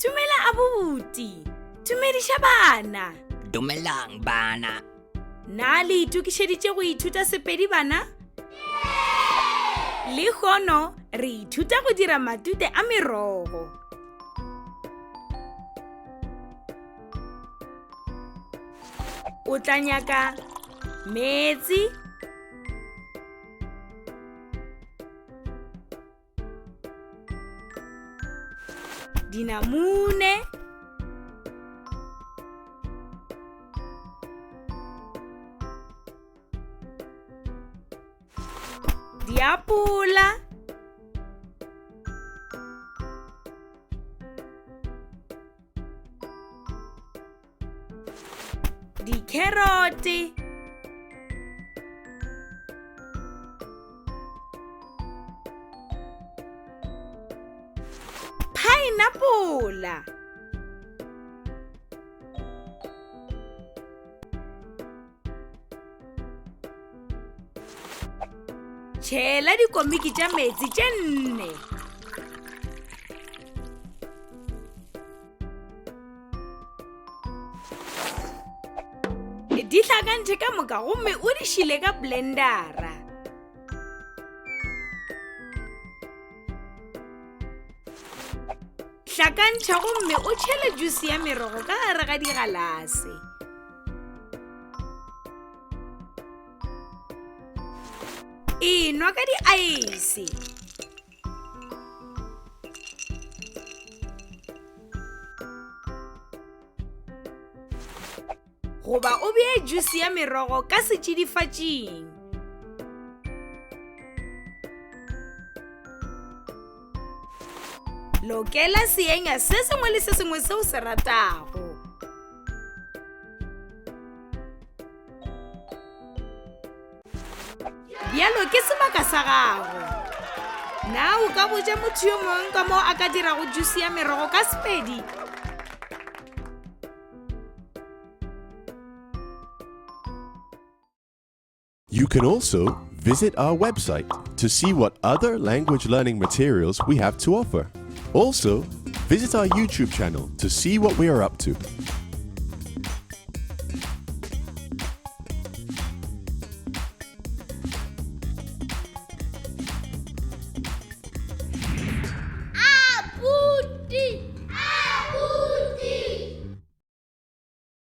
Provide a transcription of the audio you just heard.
Dumela abuti. Dumediša bana. Dumelang bana. Na le itokišeditše go ithuta Sepedi bana? Lehono re ithuta go dira matute a merogo. O tla nyaka meetse, dinamune diapola dikherote phaenapola tšhela dikomiki tša meetse tše nne Di hlakantšhe ka moka gomme o di šile ka blendara. Hlakantšha gomme o tšhele juice ya merogo ka gare ga digalase. Enwa ka diaese. Goba o bee juice ya merogo ka setšidifatšing. Lokela seenya se sengwe le se sengwe se o se ratago. Bjalo ke sebaka sa gago. Na o ka botša motho yo mongwe ka moo a ka dirago juice ya merogo ka Sepedi? You can also visit our website to see what other language learning materials we have to offer. Also, visit our YouTube channel to see what we are up to.